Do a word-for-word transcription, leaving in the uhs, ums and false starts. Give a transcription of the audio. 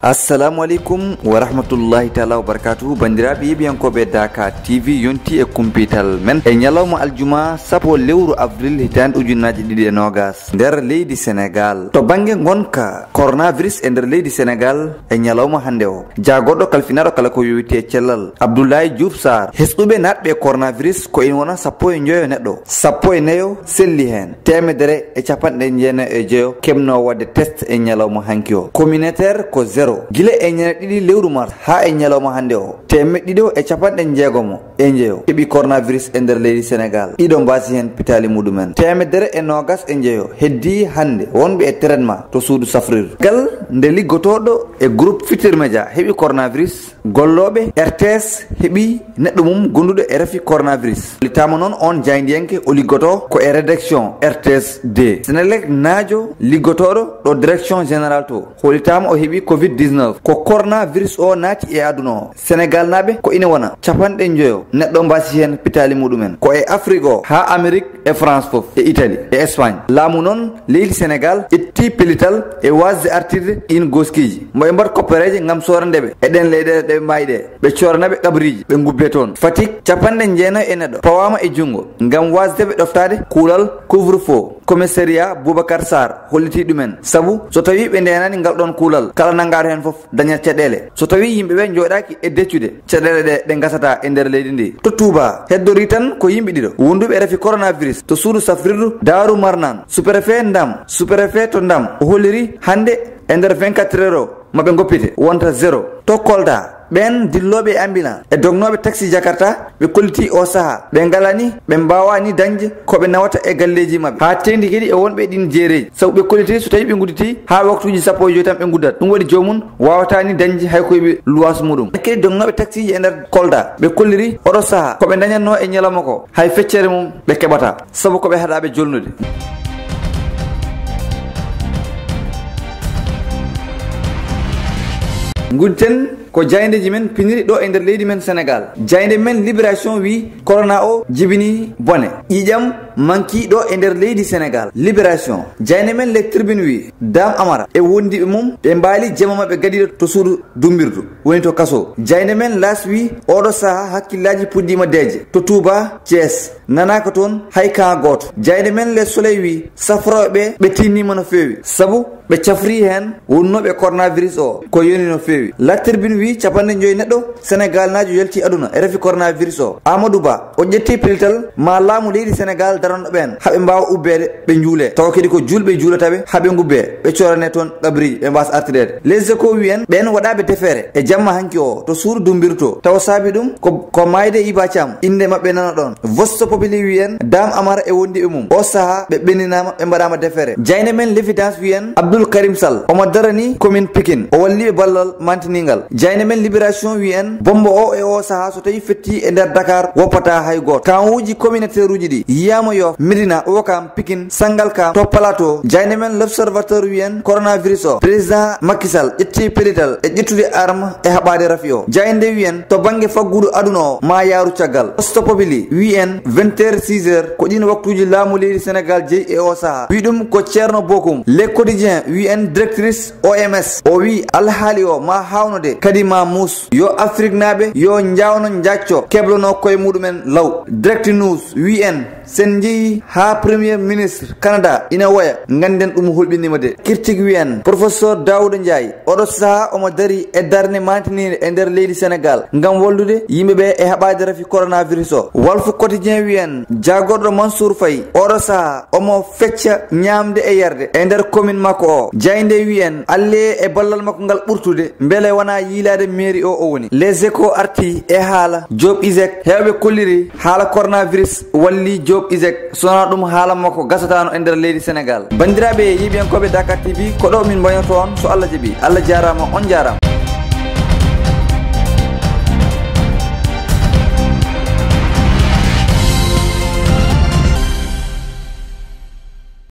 Assalamu aleykum wa rahmatullahi taala wa barakatuhu. Banndiraaɓe yeeɓiyankooɓe Daaka T V, yonti e kumpital men e ñalawma aljuma sappo lewru avril hitaande ujunnaji ɗiɗi e noogas nder leydi Senegal. To bannge ngonka coronavirus e nder leydi Senegal e ñalawma hannde o, jaagorɗo kalfinaaɗo kala ko yowiti e cellal, Abdoulaye Diouf Sarr, hesɗuɓe naatɓe e coronavirus ko ina wona sappo e njoyo neɗɗo, sappo e nayo selli heen, teemedere e capanɗe jeenayo e joyo keɓnoo waɗde test e ñalawma hanki o. Communautaire ko zéro. Gila e ñande ɗiɗi lewru mars haa e ñalawma hannde o, teemeɗɗe ɗiɗo e capanɗe jeegomo e njeyo keɓi coronavirus e nder leydi Senegal. Ɗiɗo mbaasi heen pitaali muɗumen. Teemedere e noogas e njeyo heddi hannde wonɓe e traitement to suudu safrirdu. Gal nde liggotooɗo e groupe Futurs Médias heɓi coronavirus, gollooɓe R T S heɓi neɗɗo mum gonduɗo e rafi coronavirus. Hollitaama noon on jaayndiyanke o liggotoo ko e rédaction R T S deux. Senelec naajo liggotooɗo ɗo direction générale to, hollitaama o heɓi covid dix-neuf. Ko coronavirus o naati e aduna o. Senegal naaɓe ko ina wona capanɗe njoyo neɗɗo mbaasi heen pitaali muɗumen. Ko e Afrique o haa Amérique e France fof, e Italie, e Espagne. Laamu noon leydi Senegal ƴetti pellital e waasde artirde ɗiin gooskiiji. Mo ɓe mbaɗ koppereeje ngam soorande ɓe e ɗeen leyɗeele ɗe ɓe maayi ɗe. Ɓe coorana ɓe qabriiji, ɓe ngubbee toon. Fatick, capanɗe jeenayo e neɗɗo pawaama e junngo ngam waasde ɓe ɗoftaade kuulal couvre-feu. Commissariat Boubacar Sarr hollitii ɗumen. Sabu so tawii ɓe ndeenaani ngal ɗoon kuulal, kala nanngaaɗo heen fof dañat caɗeele. So tawii yimɓe ɓe njooɗaaki e deccude, caɗeele ɗe, ɗe ngasataa e nder leydi ndi. To Touba, heddorii tan ko yimɓe ɗiɗo wonduɓe e rafi coronavirus to suudu safrirdu Daaru Marnaan. Sous-préfet Ndam, sous-préfet to Ndam, o holliri hannde e nder vingt-quatre heures o, ma ɓe ngoppite, wonta zéro. To Kolda, ɓeen dillooɓe e ambulance e dognooɓe taxi Jakarta, ɓe kollitii o sahaa ɓe ngalani, ɓe mbaawaani dañde ko ɓe nawata e galleeji maɓɓe. Haa teeŋti kadi e wonɓe e ɗiin jeereeji, sabu ɓe kollitii so tawii ɓe ngudditii haa waktuuji sappo e joy tan ɓe nguddat. Ɗum waɗi joomum waawataani dañde hay ko heɓi luwaas muɗum. Kadi dognooɓe taxiiji e nder Kolda, ɓe kolliri oɗo sahaa ko ɓe ndañatnoo e ñalawma ko, hay feccere mum ɓe keɓataa, sabu ko ɓe haɗaaɓe jolnude. Ngudditen ko jaayndeeji men piniri ɗo e nder leydi men Senegal. Jaaynde men Libération wi corona o jibini bone. Ƴiiƴam manki ɗo e nder leydi Senegal. Libération. Jaaynde men Les Tribune wi Dame Amara e wondiɓe mum ɓe mbaali jemma maɓɓe gadiiɗo to suudu dumbirdu, woni to kaso. Jaaynde men L'As wi oɗo saha hakkillaaji puɗɗiima deeƴde to Touba, Thiès. Nanaaka toon hay kaa gooto. Jaaynde men Le Soleil wi safrooɓe ɓe, ɓe tinniima no feewi, sabu ɓe cafri heen wonnooɓe coronavirus o ko yoni no feewi. La Tribune wi capanɗe joy neɗɗo Senegalnaajo yalti aduna e rafi coronavirus o. Amadou Ba, o ƴetti pellital ma laamu leydi Senegal daranɗo ɓeen, haa ɓe mbaawa ubbeede, ɓe njuulee. Tawa kadi ko juulɓe juulata ɓe, haa ɓe ngubbee, ɓe coorane toon qabriiji, ɓe mbaasa artireede. Les Échos wi en, ɓeen waɗaaɓe defeere e jamma hanki o to suudu dumbirdu to, tawa saabi ɗum ko, ko maayde Iba Thiam, innde maɓɓe nana ɗoon. Vox Populi wi en, Dame Amara e wondiɓe mum, o saha ɓe ɓenninaama, ɓe mbaɗaama defeere. Jaaynde men L'Évidence wi en, Abdoul Karim Sall omo darani commune Pikine, o walli ɓe ballal mantiningal. Jaaynde men Libération wi en, bombo o e o saha so tawi fetti e nder Dakar, woppataa hay gooto. Kawuuji communautaire uji ɗi yiyaama Yoff, Médina, Ouakam, Pikine, Sangalkam, to Plateau. Jaaynde men L'Observateur wi en, coronavirus o, président Macky Sall ƴetti pellital e ƴettude arme e haɓaade rafi o. Jaaynde wi en, to bannge faggudu aduna o, ma yaaru caggal. Vox Populi wi en, vingt heures, six heures, ko ɗiin waktuuji laamu leydi Senegal jeyi e o saha. Wi ɗum ko Ceerno Bokum. Le Quotidien wi en, directrice O M S, o wi alhaali o ma haawnode, kadi ma muus. Yo Afriknaaɓe yo njaawno njaacco, keblono koye muɗumen law. Direct News wi en, sen njeyi haa Premier Ministre Canada ina woya, ngannden ɗum hulɓiniima de. Critique wi en, Professeur Daouda Ndiaye, oɗo saha omo dari e darnde mantiniinde e nder leydi Senegal ngam wallude yimɓe ɓe e haɓaade rafi coronavirus o. Walf Quotidien wi en, jaagorɗo Mansour Faye, oɗo saha omo fecca ñaamde e yarde e nder commune makko o. Jaaynde wi en, alle e ballal makko ngal ɓurtude, mbele wona yiilaade mairie o o woni. Les Échos arti e haala Job Isaac, heewɓe kolliri haala coronavirus walli Job Isaac, so wonaa ɗum haala makko gasataano e nder leydi Senegal. Banndiraaɓe yeeɓiyankooɓe Dakar T V, ko ɗo min mbaynotoo on, so Allah jaɓi. Allah jaaraama, on njaaraama.